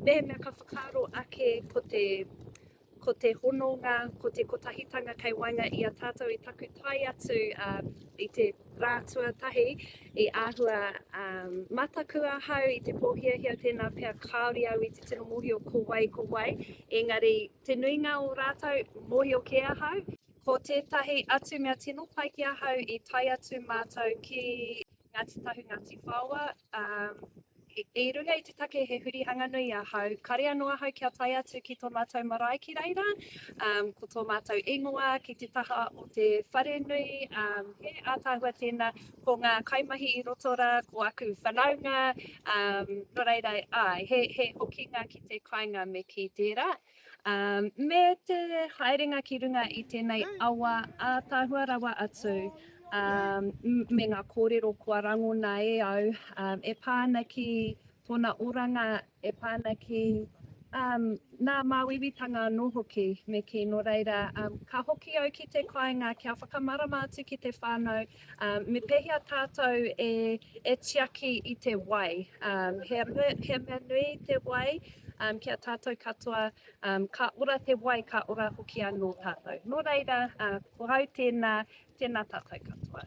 Mehemea ka whakaaro ake ko te, ko te hononga, ko te kotahitanga kei waenga i a tātou i taku tae atu i te rā tuatahi i āhua mataku ahau i te pōhiahia tēnā pea kāore au i te tino mōhio ko wai ko wai, engari te nuinga o rātou mōhio kē ahau. Ko tētahi atu mea tino pai ki ahau i tae atu mātou ki Ngāti Tahu, Ngāti Whaoa, i runga i te take he hurihanga nui ahau, kare anō ahau kia tae atu ki tō mātou marae ki reira, ko tō mātou ingoa ki te taha o te wharenui, he ātaahua tēnā, ko ngā kaimahi i roto rā, ko aku whanaunga, nō reira, āe, he, he hokinga ki te kāinga me kī tērā. Me te haerenga ki runga i tēnei awa ātaahua rawa atu, me ngā kōrero kua rangona e au e pā ana ki tōna oranga, e pā ana ki nā māuiuitanga anō hoki, me kī. Nō reira, ka hoki au ki te kāinga kia whakamarama atu ki te whānau me pēhea tātou e tiaki i te wai. He mea nui te wai ki a tātou katoa, ka ora te wai, ka ora hoki anō tātou. Nō reira, ko au tēnā, tēnā tātou katoa.